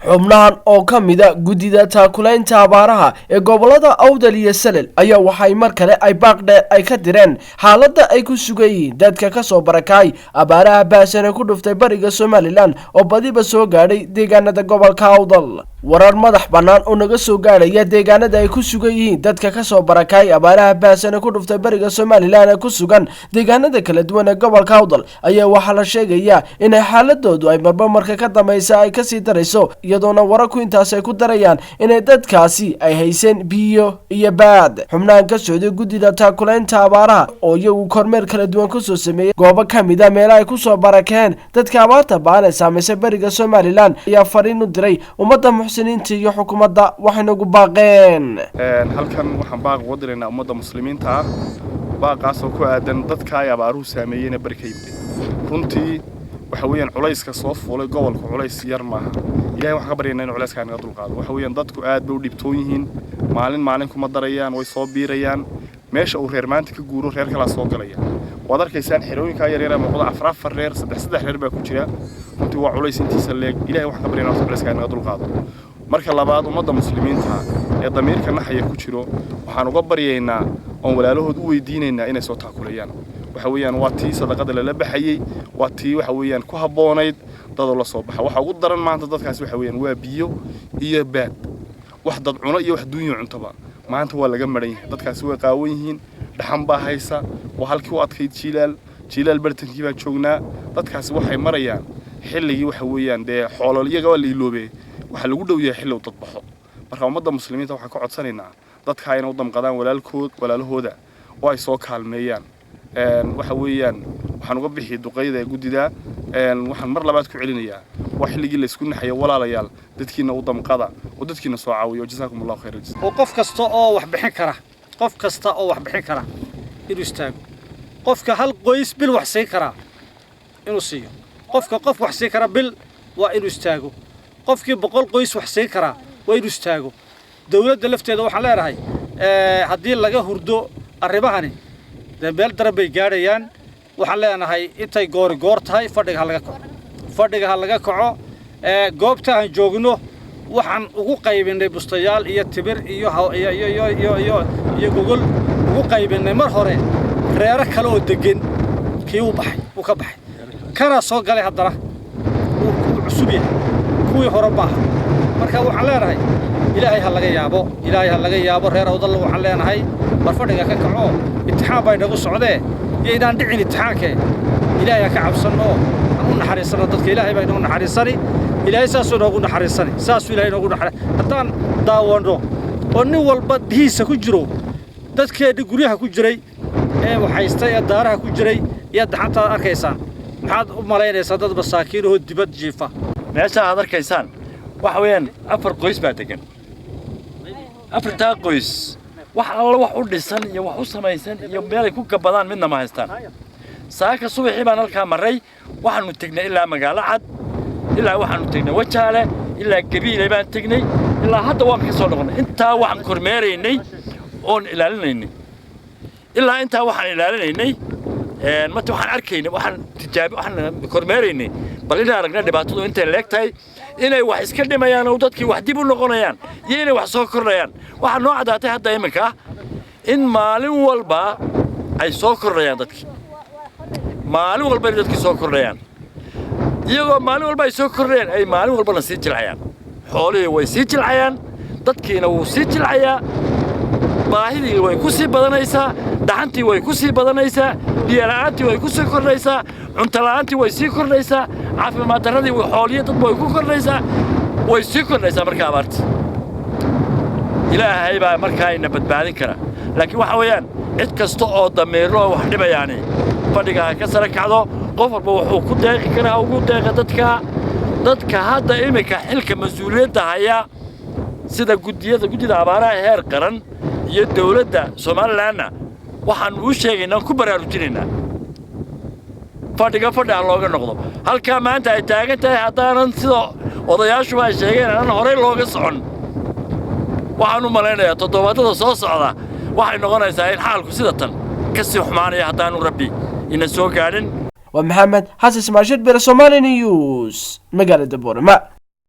Xubnahan oo ka mida guddida taakulaynta abaaraha ee gobolada Awdal iyo Salel ayaa waxay mar kale ay baaqdheer ay ka direen xaaladda ay ku sugan yihiin dadka kasoo barakacay abaaraha baahsan ee ku dhuftay bariga Somaliland oo badiba soo gaadhay deegaanada gobolka Awdal. Warar madax bannaan oo naga soo gaadhaya deegaanada ay ku sugan yihiin dadka kasoo barakacay abaaraha baahsan ee ku dhuftay bariga Somaliland ee ku sugan deegaanada kala duwan ee gobolka Awdal ayaa waxaa la sheegayaa inay xaaladoodu ay marba marka ka dambaysa ay kasii darayso, iyadoona wararku intaas ay ku darayaan inay dadkaasi ay hayseen biyo iyo baad. Xubnahan ka socday guddida taakulaynta abaaraha oo iyagu kormeer kala duwan kusoo sameeyey goobo ka mid a meelaha ay kusoo barakeen dadka abaarta ba'an ee saameysay bariga Somaliland ayaa fariin u diray ummadda muxsiniinta iyo xukuumadda, waxayna ugu baaqeen. Halkan waxaan baaq uga diraynaa ummadda Muslimiinta ah, baaqaasoo ku aadan dadka ay abaaruhu saameeyeyna bari ka yimid. Runtii waxa weeyaan culayska soo fuulay gobolka culays yar maaha. Ilahay waxaan ka baryaynaa inuu culayskaa naga dulqaado. Waxa weeyaan dadku aad bay u dhibtoon yihiin, maalin maalin kuma darayaan, way soo biirayaan. Meesha uu reer maanta ka guuro, reer kalaa soo galaya. Waad arkaysaan xerooyinkaa yaryar ee muuqda, afar afar reer, saddex saddex reer baa ku jira. Runtii waa culays intiisa leeg. Ilahay waxaan ka baryaynaa horta culayskaa naga dulqaado. Marka labaad, ummadda Muslimiinta ee damiirka naxaya ku jiro waxaan uga baryaynaa oon walaalahood u weydiinaynaa inay soo taakulayaan. Waxa weeyaan waa tii sadaqada lala baxayey, waa tii waxa weeyaan ku habboonayd dadoo la soo baxa. Waxa ugu daran maanta dadkaasi waxa weeyaan waa biyo iyo baad. Wax dad cuno iyo wax duunyo cuntaba maanta waa laga maran yahay. Dadkaasi way qaawan yihiin, dhaxan baa haysa, waa halkii u adkayd jiilaal, jiilaal bartankii baan joognaa. Dadkaasi waxay marayaan xilligii waxa weeyaan dee xoolo iyaga waa la iloobee, waxaa lagu dhow yahay xilli uu dad baxo. Marka ummadda Muslimiinta waxaan ka codsanaynaa dadka inay u damqadaan walaalkood, walaalahooda oo ay soo kaalmeeyaan. Waxa weeyaan waxaan uga bixi duqeyda ee guddida. Waxaan mar labaad ku celinayaa, waa xilligii laysku naxayo. Walaalayaal, dadkiina u damqada oo dadkiina soo caawiyo. Jasaakum Allahu khayr. Oo qof kasta oo wax bixin kara, qof kasta oo wax bixin kara inuu istaago. Qofka hal qoys bil wax siin karaa inuu siiyo. Qofka qof wax siin kara bil waa inuu istaago. Qofkii 100 qoys wax siin karaa waa inuu istaago. Dowladda lafteeda waxaan leenahay, haddii laga hurdo arrimahani dee meel daran bay gaadhayaan. Waxaan leenahay intay goori goor tahay fadhiga ha laga kaco, fadhiga ha laga kaco. Goobta aan joogno waxaan ugu qaybinay bustayaal iyo timir iyo iyo iyo iyo iyo iyo gogol ugu qaybinay mar hore reero kale oo degan. Kii uu baxay, uu ka baxay, kana soo galay, haddana wuu cusub yahay, kuwii hore maaha. Marka waxaan leenahay Ilaahay ha laga yaabo, Ilaahay ha laga yaabo. Reer Awdalla waxaan leenahay war fadhiga ka kaco, imtixaan bay nagu socdee iyo inaan dhicin imtixaankee. Ilaahay ha ka cabsanno, aan u naxariisanno dadka. Ilaahay baa inoogu naxariisani, Ilaahay saasuu inoogu naxariisani, saasuu Ilaahay inoogu naxari haddaan daawanno oo nin walba dihiisa ku jiro. Dadkeenni guryaha ku jiray ee waxhaystay ee daaraha ku jiray iyo daxantaad arkaysaan, maxaad u malaynaysaa dad masaakiinahoo dibad jiifa? Meesha aad arkaysaan waxa weeyaan afar qoys baa degan. Afartaa qoys wax alla wax u dhisan iyo wax u samaysan iyo meelay ku gabadaan midna ma haystaan. Saaka subaxii baan halkaa marray. Waxaanu tegnay ilaa Magaalo Cad, ilaa waxaanu tegnay Wajaale, ilaa Gabiile baan tegnay, ilaa hadda waan ka soo noqonnay. Intaa waxaan kormeeraynay oon ilaalinaynay, ilaa intaa waxaan ilaalinaynay mata waxaan arkaynay, waxaan tijaabi, waxaan kormeeraynay bal inaan aragna dhibaatadu intay leeg tahay, inay wax iska dhimayaan oo dadkii wax dib u noqonayaan iyo inay wax soo kordhayaan. Waxaa noo caddaatay hadda iminka in maalin walba ay soo kordhayaan dadkii, maalin walba inay dadkii soo kordhayaan. Iyagoo maalin walba ay soo kordhayaan ay maalin walbana sii jilcayaan. Xoolihii way sii jilcayaan, dadkiina wuu sii jilcayaa, baahidii way ku sii badanaysaa, dhaxantii way ku sii badanaysaa, biyola'aantii way ku sii kordhaysaa, cuntola'aantii way sii kordhaysaa, caafimaad darradii xooliyo dadba way ku kordhaysaa, way sii kordhaysaa. Marka abaarti Ilaahay baa markaa ina badbaadin kara, laakiin waxa weeyaan cid kasta oo damiirro oo wax dhibayaani fadhiga ha ka sare kacdo. Qof walba wuxuu ku deeqi karaa ugu deeqa dadka. Dadka hadda iminka xilka mas-uuliyadda haya, sida guddiyada, guddida abaaraha heer qaran iyo dawladda Somalilandna, waxaannu u sheegaynaa, ku baraarujinaynaa, fadhiga fadhi ha looga noqdo. Halkaa maanta ay taagan tahay haddaanan sida odayaashuba ay sheegeen aanan horey looga socon, waxaan u malaynayaa toddobaadada soo socda waxay noqonaysaa in xaalku sida tan ka sii xumaanaya haddaanu Rabbi ina soo gaadhin. Waa Maxamed Xasan Ismaashir Bere, Somali News, magaalada Boorama.